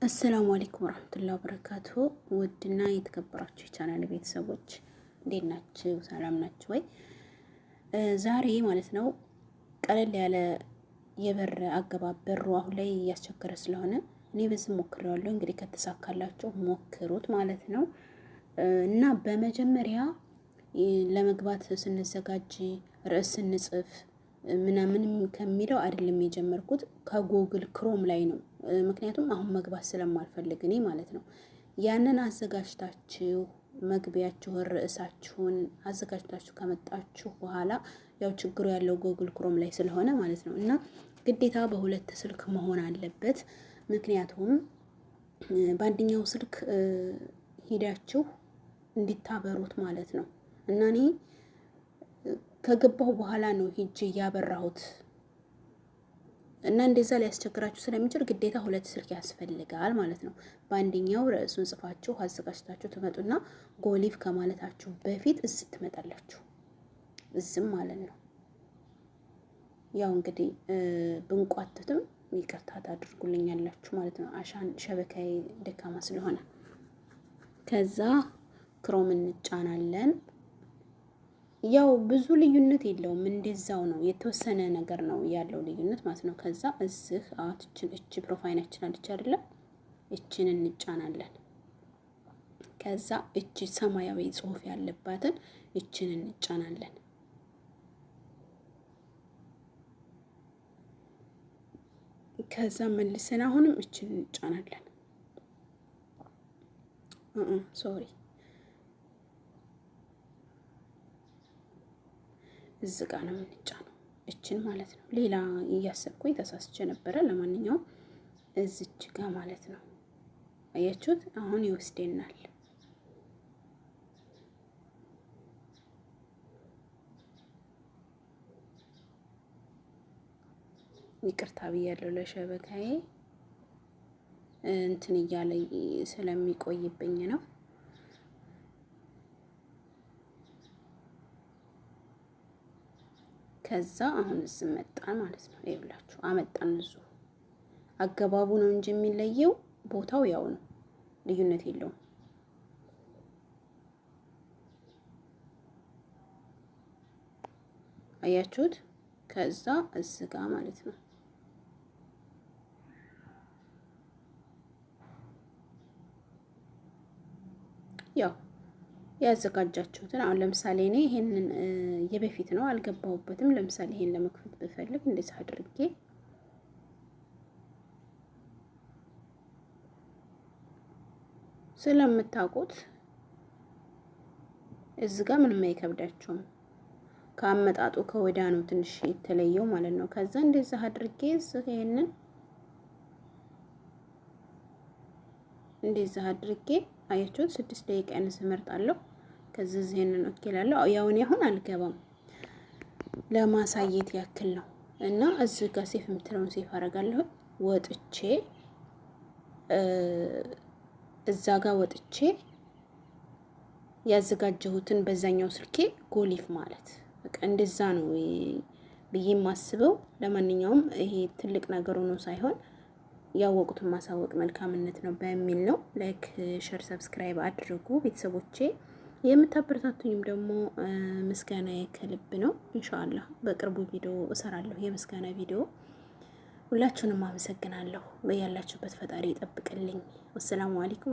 السلام عليكم ورحمة الله وبركاته። ውድና የተከበራችሁ የቻናል ቤተሰቦች እንዴት ናችሁ? ሰላም ናችሁ ወይ? ዛሬ ማለት ነው ቀለል ያለ የበር አገባብ በሩ አሁን ላይ እያስቸገረ ስለሆነ እኔ በዚህ ሞክሬዋለሁ። እንግዲህ ከተሳካላችሁ ሞክሩት ማለት ነው። እና በመጀመሪያ ለመግባት ስንዘጋጅ ርዕስ ስንጽፍ ምናምን ከሚለው አይደለም የጀመርኩት፣ ከ Google Chrome ላይ ነው። ምክንያቱም አሁን መግባት ስለማልፈልግ እኔ ማለት ነው። ያንን አዘጋጅታችሁ መግቢያችሁን ርዕሳችሁን አዘጋጅታችሁ ከመጣችሁ በኋላ ያው ችግሩ ያለው Google Chrome ላይ ስለሆነ ማለት ነው። እና ግዴታ በሁለት ስልክ መሆን አለበት። ምክንያቱም በአንደኛው ስልክ ሂዳችሁ እንዲታበሩት ማለት ነው። እና እኔ ከገባሁ በኋላ ነው ሂጅ እያበራሁት እና እንደዛ ሊያስቸግራችሁ ስለሚችል ግዴታ ሁለት ስልክ ያስፈልጋል ማለት ነው። በአንደኛው ርዕሱን ጽፋችሁ አዘጋጅታችሁ ትመጡና go live ከማለታችሁ በፊት እዚህ ትመጣላችሁ። እዝም ማለት ነው። ያው እንግዲህ ብንቋትትም ይቅርታ ታድርጉልኛላችሁ ማለት ነው። عشان شبكة ዬ ደካማ ስለሆነ ከዛ Chrome እንጫናለን። ያው ብዙ ልዩነት የለውም፣ እንደዛው ነው። የተወሰነ ነገር ነው ያለው ልዩነት ማለት ነው። ከዛ እዚህ አትችን እቺ profile ኣችን አለች አይደለ? እችን እንጫናለን። ከዛ እቺ ሰማያዊ ጽሑፍ ያለባትን እችን እንጫናለን። ከዛ መልሰን አሁንም እችን እንጫናለን። Sorry፣ እዚህ ጋ ነው የምንጫነው፣ እችን ማለት ነው። ሌላ እያሰብኩኝ ተሳስቼ ነበረ። ለማንኛውም እዚች ጋ ማለት ነው። አያችሁት? አሁን ይወስደናል። ይቅርታ ብያለሁ ለ شبكة ዬ እንትን እያለ ስለሚቆይብኝ ነው። ከዛ አሁን እዚህ መጣን ማለት ነው። ይኸውላችሁ አመጣን። እዚሁ አገባቡ ነው እንጂ የሚለየው ቦታው ያው ነው፣ ልዩነት የለውም። አያችሁት? ከዛ እዚህ ጋ ማለት ነው። ያው ያዘጋጃችሁትን አሁን ለምሳሌ እኔ ይሄንን የበፊት ነው አልገባሁበትም። ለምሳሌ ይሄን ለመክፈት ብፈልግ እንደዚህ አድርጌ ስለምታውቁት እዚህ ጋር ምንም አይከብዳችሁም። ከአመጣጡ ከወዳ ነው ትንሽ የተለየው ማለት ነው። ከዛ እንደዚህ አድርጌ ይሄንን እንደዚህ አድርጌ አያችሁት፣ 6 ደቂቃ ያነሰ እመርጣለሁ። ከዚህ ይሄንን okay እላለሁ። ያው እኔ አሁን አልገባም ለማሳየት ያክል ነው። እና እዚህ ጋር save የምትለውን save አደርጋለሁ። ወጥቼ እዛ ጋር ወጥቼ ያዘጋጀሁትን በዛኛው ስልኬ go live ማለት በቃ እንደዛ ነው ብዬ የማስበው። ለማንኛውም ይሄ ትልቅ ነገር ሆኖ ሳይሆን ያወቁትን ማሳወቅ መልካምነት ነው በሚል ነው። Like፣ share፣ subscribe አድርጉ ቤተሰቦቼ። የምታበረታቱኝም ደግሞ ምስጋና ከልብ ነው። إن شاء الله በቅርቡ ቪዲዮ እሰራለሁ፣ የምስጋና ቪዲዮ። ሁላችሁንም አመሰግናለሁ። በያላችሁበት ፈጣሪ ይጠብቅልኝ። والسلام عليكم።